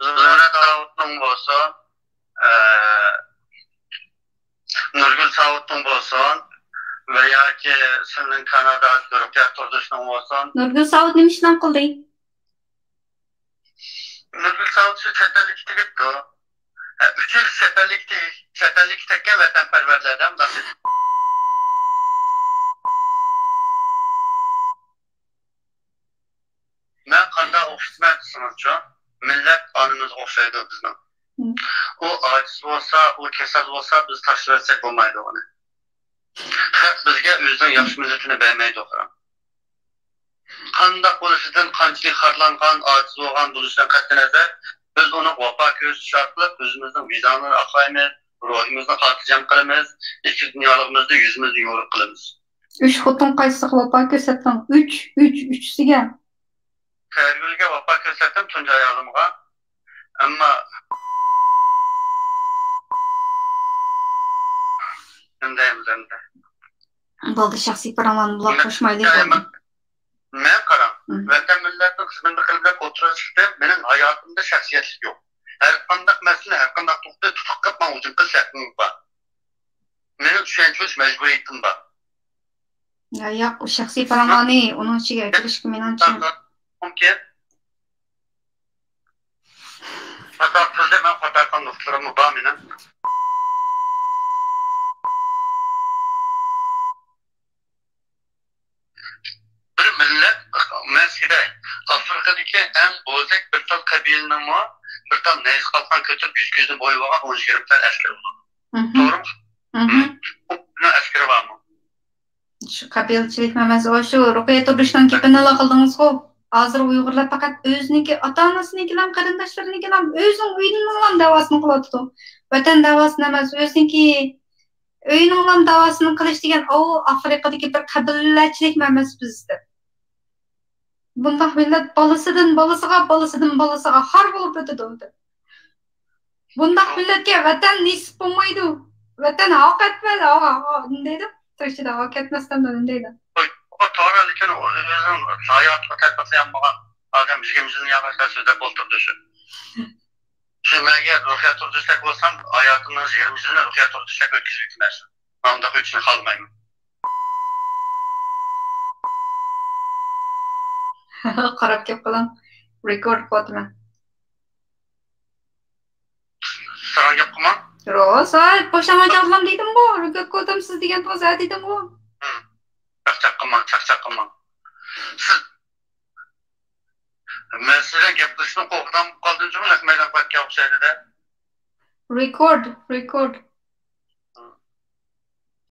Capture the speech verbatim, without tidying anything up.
زۇمرەت ساۋۇتنىڭ بولسۇن، ئە، نۇرگۈل ساۋۇتنىڭ بولسۇن ۋە ياكى سىلىنىڭ كانادا رۇقىيە تۇردۇشنىڭ بولسۇن. نۇرگۈل ساۋۇت نېمە ئىشلار قىلدى؟ نۇرگۈل ساۋۇت شۇ چەت ئەلگە كېتىپتۇ. ھە، ئۈچ يىل چەت ئەلگە، چەت ئەلگە كەتكەن ۋەتەنپەرۋەرلەردىن بىر. مەن قانداق ئوخشىتىمەن دېسىڭىزچۇ، مىللەت ئانىمىزغا ئوخشايدۇ بىزنىڭ. مم. ئۇ ئاجىز بولسا، ئۇ كېسەل بولسا، بىز تاشلىۋەتسەك بولمايدۇ ئۇنى. خەق بىزگە ئۆزىنىڭ ياخشى مىللىتىنى بەرمەيدۇ، قاراڭ. قانداق بولۇشىدىن، قانچىلىك خارلانغان، ئاجىز بولغان بولۇشىدىن قەتئىينەزەر، بىز ئۇنىڭغا ۋاپا كۆرسىتىش ئارقىلىق ئۆزىمىزنىڭ ۋىجدانىنى ئاقلايمىز، روھىمىزنى خاتىرجەم قىلىمىز، ئىچكى دۇنيالىقىمىزنى يۈزىمىزدىن يورۇق قىلىمىز. ئۈچ خوتۇن قايسىغا ۋاپا كۆرسەتتىڭ؟ ئۈچ، ئۈچ، ئۈچىسىگە. خەيرىگۈلگە ۋاپا كۆرسەتتىم، تۇنجى ئايالىمغا. ئەمما نېمە دەيمىز ئەمدى؟ بولدى، شەخسىي پاراڭلارنى بۇلارغا قوشمايلى، بولدى. مەن قاراڭ، مم. ۋەتەن مىللەتنىڭ خىزمىتىنى قىلىپ ئولتۇرۇشلۇقتىن مېنىڭ ھاياتىمدا شەخسىيەتلىك يوق. ھەر قانداق مەسىلىنى، ھەر قانداق تۇغۇتنى تۇتۇپ قېلىپ ماڭا ھۇجۇم قىلىش ھەققىڭىز بار. مېنىڭ چۈشەنچە بېرىش مەجبۇرىيىتىم بار. يا، ياق، ئۇ شەخسىي پاراڭلارنى ئۇنىڭ ئىچىگە كىرىشكە مېنىڭچە. مۇمكىن. خاتا قىلدىم، مەن خاتا قىلغان نۇقتىلىرىممۇ بار مېنىڭ. بىر مىللەت، مەن سىزگە دەي، ئافرىقىدىكى ئەڭ بوزەك بىر تال قەبىلىنىڭمۇ بىر تال نەيزە قالقان كۆتۈرۈپ، يۈز كۆزىنى بويىۋالغان ئون يىگىرمە تال ئەسكىرى بولىدۇ. مھم. توغرىمۇ؟ مھم. ئۇنىڭ ئەسكىرى بارمۇ؟ شۇ قەبىلىچىلىك مەسىلىسى، شۇ رۇقىيە تۇردۇشنىڭ گېپىنىلا قىلدىڭىزغۇ. ھازىر ئۇيغۇرلار پەقەت ئۆزىنىڭكى ئاتا-ئانىسىنىڭكىلا، قېرىنداشلىرىنىڭكىلا، ئۆزىنىڭ ئۆيىنىڭلا دەۋاسىنى قىلىۋاتىدۇ. ۋەتەن دەۋاسىنى ئەمەس، ئۆزىنىڭكى ئۆيىنىڭلا دەۋاسىنى قىلىش دېگەن، ئاۋۇ ئافرىقىدىكى بىر قەبىلىلەرچىلىكمۇ ئەمەس بىز دەپ. بۇنداق مىللەت بالىسىدىن بالىسىغا، بالىسىدىن بالىسىغا خار بولۇپ ئۆتىدۇ دەپ. بۇنداق مىللەتكە ۋەتەن نېسىپ بولمايدۇ. ۋەتەن ھاق ئەتمەس، ھا، ھا، ھا، نېمە دەيدۇ؟ تىرىكچىدە ھاق ئەتمەس دەمدۇ، نېمە دەيدۇ؟ توغرا، لېكىن ئۆزىنىڭ ھاياتىغا تەتبىقلىيالمىغان ئادەم يىگىرمە يىلنى ياڭراشلار سۆزلەپ ئولتۇردى شۇ. شۇ مەنگە رۇقىيە تۇردۇشتەك بولسام، ھاياتىمنىڭ يىگىرمە يىلىنى رۇقىيە تۇردۇشتەك ئۆتكۈزۈۋېتىمەن شۇ. مانداق ئۆتۈشنى خالىمايمەن. قاراپ گەپ قىلىڭ. رېكورد قىلىۋاتىمەن. ساڭا گەپ قىلماڭ. روسا، باشلانغان چاغلام دېدىمغۇ، رېكورد قىلىۋاتامسىز دېگەن توغرا دېدىمغۇ. ھىم. چاقچاق قىلماڭ، چاقچاق قىلماڭ. سىز، مەن سىز بىلەن گەپ قىلىشتىن قورقىدىغان بولۇپ قالدىم جۇمۇ، نەق مەيدانغا قايتقان ئوخشايدۇ-دە. رېكورد، رېكورد.